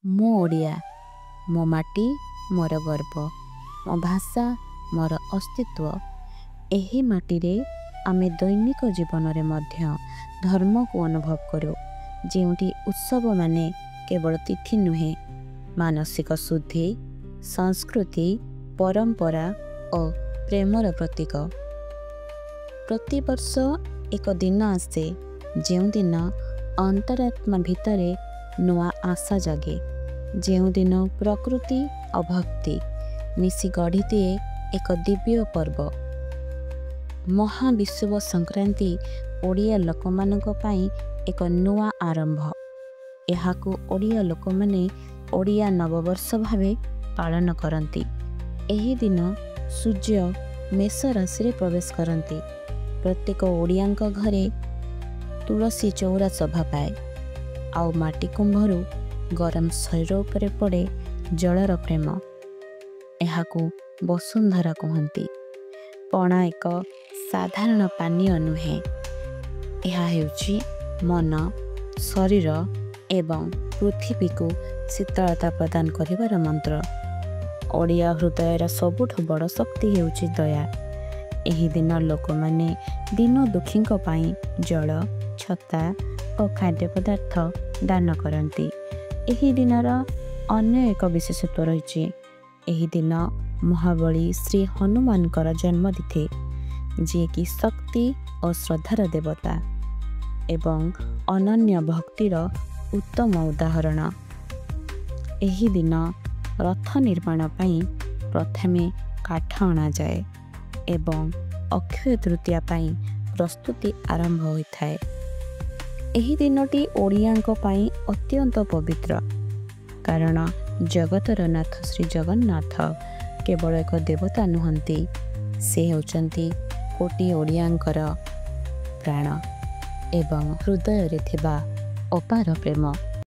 ମୁଁ ଓଡ଼ିଆ। ମୋ ମାଟି ମୋର ଗର୍ବ, ମୋ ଭାଷା ମୋର ଅସ୍ତିତ୍ୱ। ଏହି ମାଟିରେ ଆମେ ଦୈନିକ ଜୀବନରେ ମଧ୍ୟ ଧର୍ମକୁ ଅନୁଭବ କରୁ, ଯେଉଁଠି ଉତ୍ସବମାନେ କେବଳ ତିଥି ନୁହେଁ, ମାନସିକ ଶୁଦ୍ଧି, ସଂସ୍କୃତି, ପରମ୍ପରା ଓ ପ୍ରେମର ପ୍ରତୀକ। ପ୍ରତିବର୍ଷ ଏକ ଦିନ ଆସେ, ଯେଉଁଦିନ ଅନ୍ତରାତ୍ମା ଭିତରେ ନୂଆ ଆଶା ଜାଗେ, ଯେଉଁଦିନ ପ୍ରକୃତି ଓ ଭକ୍ତି ମିଶି ଗଢ଼ିଦିଏ ଏକ ଦିବ୍ୟ ପର୍ବ। ମହାବିଷୁବ ସଂକ୍ରାନ୍ତି ଓଡ଼ିଆ ଲୋକମାନଙ୍କ ପାଇଁ ଏକ ନୂଆ ଆରମ୍ଭ। ଏହାକୁ ଓଡ଼ିଆ ଲୋକମାନେ ଓଡ଼ିଆ ନବବର୍ଷ ଭାବେ ପାଳନ କରନ୍ତି। ଏହି ଦିନ ସୂର୍ଯ୍ୟ ମେଷ ରାଶିରେ ପ୍ରବେଶ କରନ୍ତି। ପ୍ରତ୍ୟେକ ଓଡ଼ିଆଙ୍କ ଘରେ ତୁଳସୀ ଚଉରା ଶୋଭା ପାଏ, ଆଉ ମାଟି କୁମ୍ଭରୁ ଗରମ ଶରୀର ଉପରେ ପଡ଼େ ଜଳର ପ୍ରେମ। ଏହାକୁ ବସୁନ୍ଧରା କୁହନ୍ତି। ପଣା ଏକ ସାଧାରଣ ପାନୀୟ ନୁହେଁ, ଏହା ହେଉଛି ମନ, ଶରୀର ଏବଂ ପୃଥିବୀକୁ ଶୀତଳତା ପ୍ରଦାନ କରିବାର ମନ୍ତ୍ର। ଓଡ଼ିଆ ହୃଦୟର ସବୁଠୁ ବଡ଼ ଶକ୍ତି ହେଉଛି ଦୟା। ଏହି ଦିନ ଲୋକମାନେ ଦୀନ ଦୁଃଖୀଙ୍କ ପାଇଁ ଜଳ, ଛତା ଓ ଖାଦ୍ୟ ପଦାର୍ଥ ଦାନ କରନ୍ତି। ଏହି ଦିନର ଅନ୍ୟ ଏକ ବିଶେଷତ୍ୱ ରହିଛି। ଏହି ଦିନ ମହାବଳୀ ଶ୍ରୀ ହନୁମାନଙ୍କର ଜନ୍ମତିଥି, ଯିଏକି ଶକ୍ତି ଓ ଶ୍ରଦ୍ଧାର ଦେବତା ଏବଂ ଅନନ୍ୟ ଭକ୍ତିର ଉତ୍ତମ ଉଦାହରଣ। ଏହି ଦିନ ରଥ ନିର୍ମାଣ ପାଇଁ ପ୍ରଥମେ କାଠ ଅଣାଯାଏ ଏବଂ ଅକ୍ଷୟ ତୃତୀୟା ପାଇଁ ପ୍ରସ୍ତୁତି ଆରମ୍ଭ ହୋଇଥାଏ। ଏହି ଦିନଟି ଓଡ଼ିଆଙ୍କ ପାଇଁ ଅତ୍ୟନ୍ତ ପବିତ୍ର, କାରଣ ଜଗତର ନାଥ ଶ୍ରୀ ଜଗନ୍ନାଥ କେବଳ ଏକ ଦେବତା ନୁହନ୍ତି, ସେ ହେଉଛନ୍ତି କୋଟି ଓଡ଼ିଆଙ୍କର ପ୍ରାଣ ଏବଂ ହୃଦୟରେ ଥିବା ଅପାର ପ୍ରେମ।